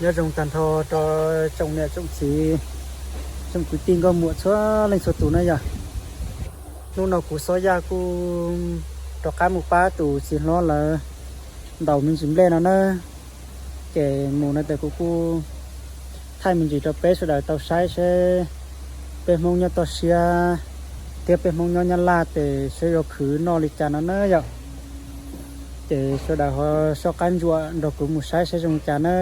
Nyob zoo tag nrho rau tsoom niam tsoom txiv, tsoom kwv tij nkauj muam txhua leej txhua tus na yom. Hnub no kuv Xob Yaj kuj rov qab mus pab tus txiv hlob lawv ntaus me ntsis nplej no na. Ces mus no ces kuv kuj thaij me ntsis rau peb sawv daws tau saib seb peb Hmoob nyob toj siab thiab peb Hmoob nyob Nyab Laj ces seb yuav khwv noj li cas no na yom. Ces sawv daws ho soj qab ntsuam nrog kuv mus saib seb zoo li cas na.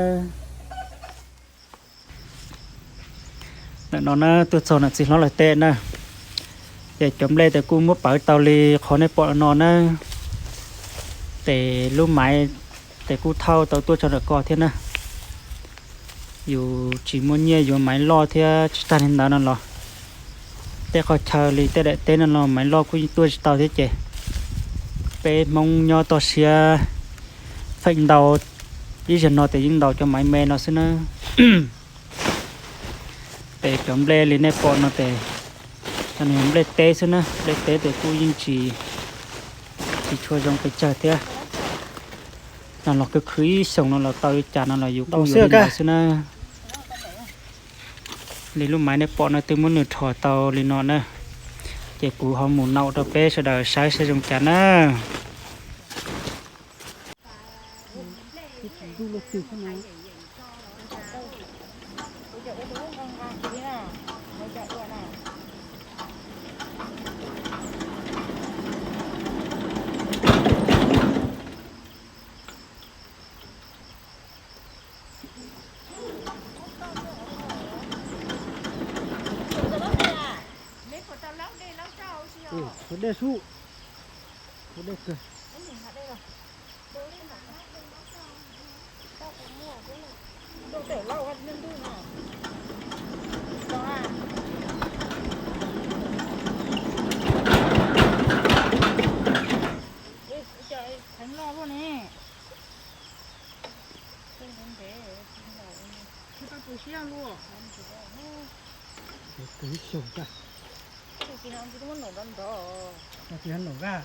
Ntawm no na tuaj txog ntawm txiv hlob lawv teb na, ces cov nplej ces kuj muab pawv tau li qhov nej pom no na. Ces lub maiv ces kuj thauj tau tuaj tso ntawm ko thiab na. Yus tsis muaj nyiaj yuav maiv loj thiab tsis tag li ntawd no los tej qhov chaw li tej daim teb no los maiv loj kuj yeej tuaj tsis tau thiab ces peb Hmoob nyob toj siab feem ntau ib zaug no ces yeej ntaus cov maiv me no xwb na. Ces cov nplej li nej pom no ces nws yog nplej teb xwb na, nplej teb ces kuj yeej tsis, tsis tshua zoo pes tsawg thiab. No los khwv khwv ib xyoos no los tau li cas no los yus kuj yuav li ntawd xwb na. Li lub maiv nej pom no twb muab nws rho tau li no na. Ces kuv ho mus naum rau peb sawv daws saib saib zoo cas na. Ua dej sub, ua dej kawg. Kawg ib xyoos tag. Tsis nov nrov.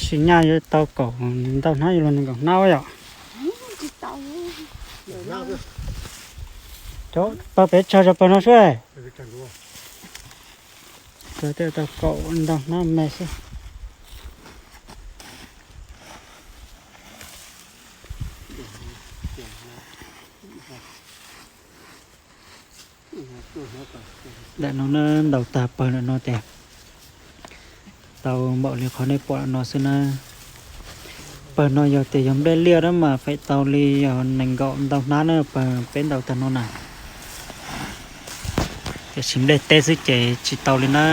Tsis nyaj yuav tau kaum ntau hnab, yuav luag nees nkaum hnab yom. Cov pawg pem tsawg rau pawg no xwb. Pawg tej tau kaum ntau hnab me xwb. Ntawm no na, ntaus tag pawg ntawm no ces tau npaum li qhov nej pom no xwb na. Pawg no yog tias yog nplej liaj na mas feem tau li yog nees nkaum ntau hnab na, pawg peb ntaus tag no na. Tiam sis nplej teb xwb ces tsis tau li na.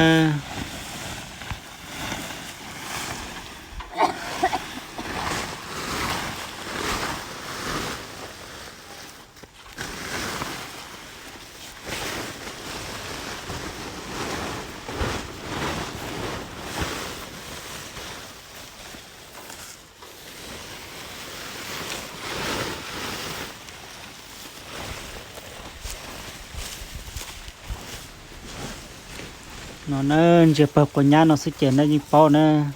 No na, ntsia pawg quav nyab no xwb ces nej yeej paub na.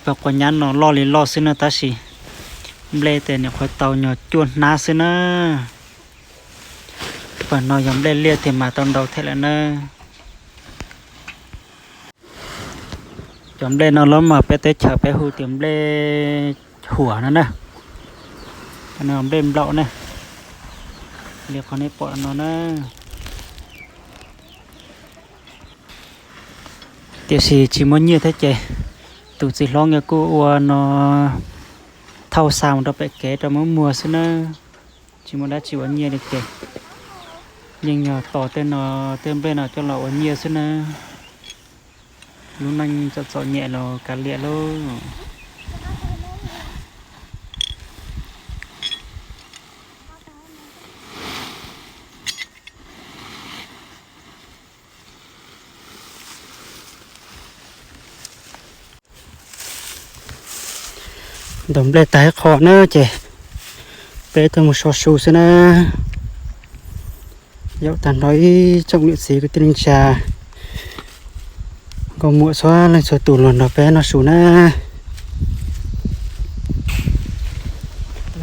Pawg quav nyab no loj li loj xwb na, tab sis nplej tes nyuam qhuav tau nyuag cuaj hnab xwb na. Pawg no yog nplej liaj tiag mas tau ntau thiab lawm na. Cov nplej no los mas peb teb chaws peb hu tias nplej huam no na. Cov no nplej nplaum na, li qhov nej pom no na. Tiam sis tsis muaj nyiaj thiab ces tus txiv hlob nkawd kuj ua no thauj xa mus rau pem kev rau muab muag xwb na. Tsis muaj dab tsi ua nyiaj li ces yeej yog tos tej no, tej nplej no coj los ua nyiaj xwb na. Lub neej txom txom nyem los kav liam lauj. Ntaus nplej tag ib qho na ces peb tuaj mus so su xwb na. Yaum tag nrho ib tsoom niam txiv kwv tij neej tsa, nkauj muam txhua leej txhua tus los nrog peb noj su na.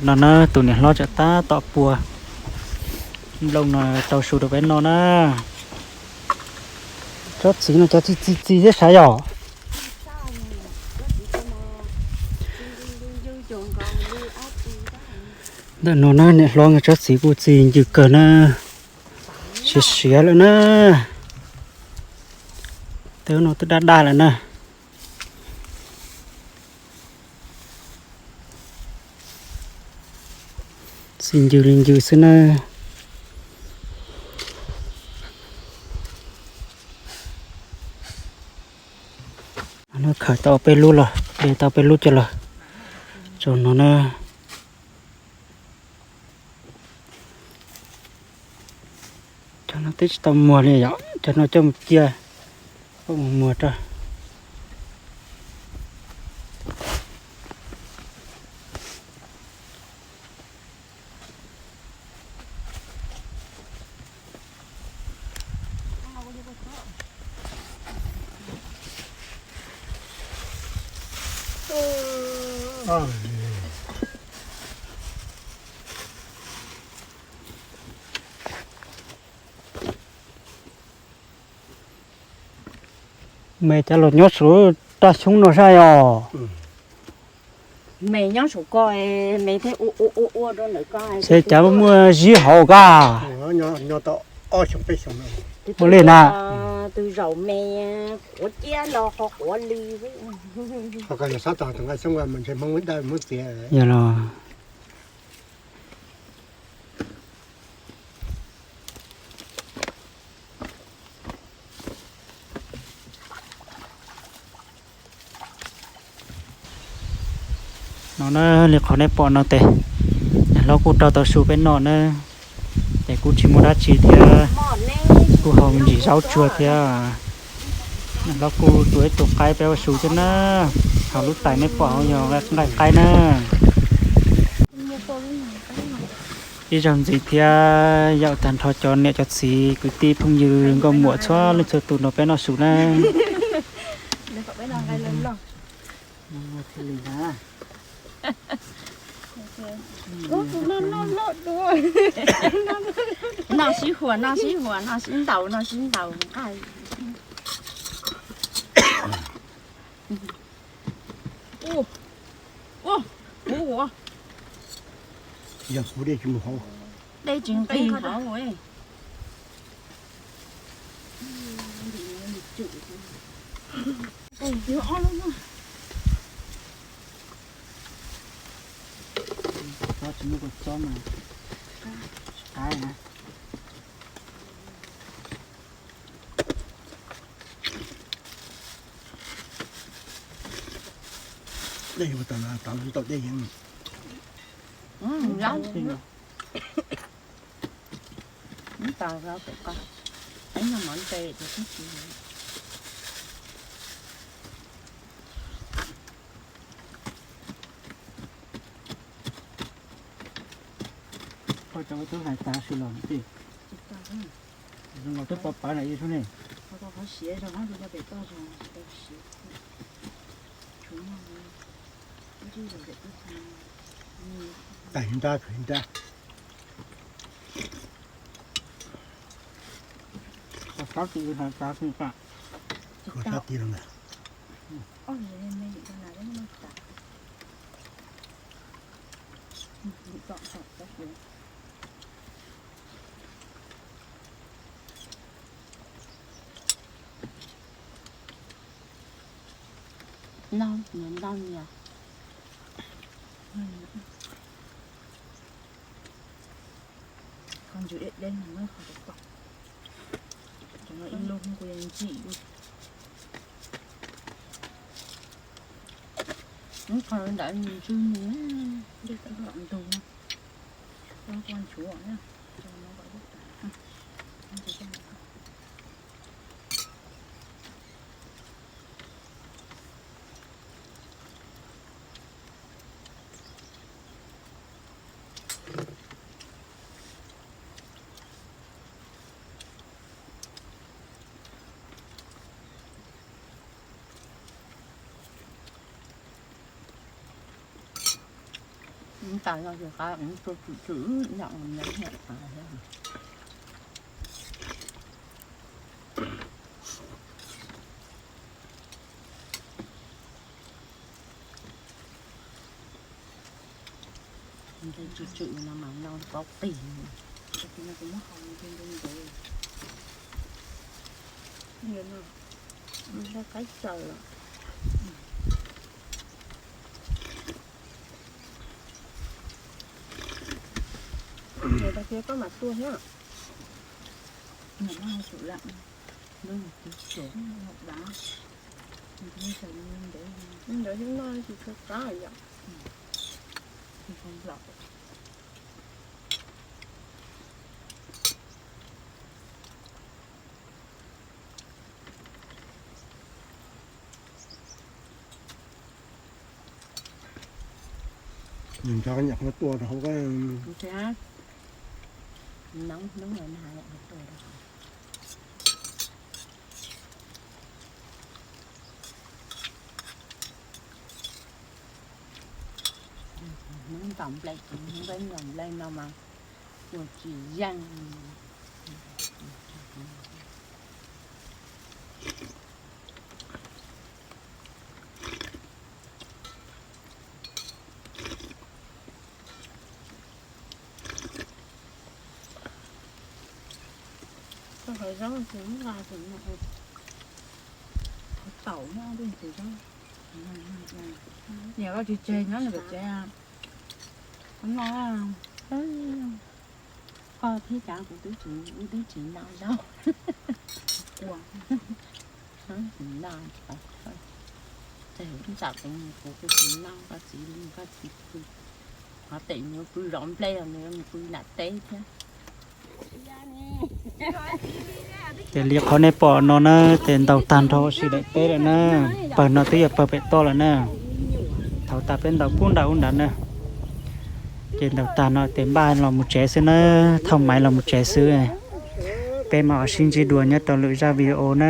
No na, tus niam hlob tseem tab tom pua nplooj no tau su rau peb noj na. Tsob txiv no cov txi txi txi thiab sav yom. Ntawm no na, niam hlob nkawd tsob txiv kuj txi ncw kawg na, siav siav lawm na. Twb no twb daj daj lawm na. Txi ncw li ncw xwb na. Khawm tau peb lub los, de tau peb lub coj los tso no na. Cov no twb tsis tau muag li yom, cov no coj mus cia, coj mus muag rau. Me cov los nyob saum raj xyoob no sab os. Me nyob saum ko, me thiaj ua ua ua rau ntawm ko. Ces cas muaj zib hauv ko. Ua li na. Tus zaum me quav ciab los ho quav li. Yog los. No na, li qhov nej pom no ces niam hlob kuj rau tau su peb noj na, ces kuj tsis muaj dab tsi thiab, kuj haus me ntsis zaub tsuag thiab. Niam hlob kuj tua ib tug qaib peb ua su thiab na, hauv lub tais nej pom hauv yog nqaij qaib na. Ib zaug ntxiv thiab yaum tag nrho cov niam cov txiv kwv tij phooj ywg nkauj muam txhua leej txhua tus nrog peb noj su na. Noj sib huam, noj sib huam, noj sib ntaus, noj sib ntaus nqaij. Ua, ua, ua. Yog kuv dej tsis mus hauv. Dej tsis nqig hauv. Tsis muaj kua txob mas tsis qab na. Dej yuav tau no tau tau dej yeej. Tau pem ko, peb no mov nte ces twb tsis. Koj cov twb hais tas sis los tij. Zoo nkaus twb pov pawv na ib sub ne. Tais nrab khav nrab. Koj sab ti hais tas xwb. Koj sab ti los ntawd. Noj, noj nias. Qhov ntswg deb deb no muab qhov tau pom. Cov no ib lub kuj yuav ntsim lub. Qhov ntawd ntswg nws, dej tau ntug, ua kua ntshuv na. Ntawm no ces qab tus tswm tswm nyob nyob thiab. Nqe tswm tswm no mas no paub qig. Qaib tsaws. Ntawd thiab noj tsis tshua qab yom. Nws nrog nyam qhov tuaj rau hauv. Nws nyob hnub no na, nyam qhov tuaj rau hauv. Hnub ntaus nplej, hnub ntaus nplej no mas ua tsis yeej. Koj hais zaub ces muab nqa, hais taum nyob tej ntsis zaub. Niam koj tsis tseg nyob nws pem tsev. Koj thiab cas kuv twb tsis, wb twb tsis noj zaub. Kuv noj, tsam kuv mus kuv kuj tsis noj, koj txiv, koj txiv pw, qhov pem nws pw zov nplej los nws mus pw nram teb thiab. Ces li qhov nej pom no na, ces ntaus tag nrho ua si daim teb lawm na. Pawg no twb yog pawg pem toj lawm na. Thaum tas peb ntaus pub nram ub nrad na. Ces ntaus tag no ces npaj los mus tsev xwb na, thauj maiv los mus tsev xwb. Peb mam sib ntsib dua nyob rau lwm zaj video na.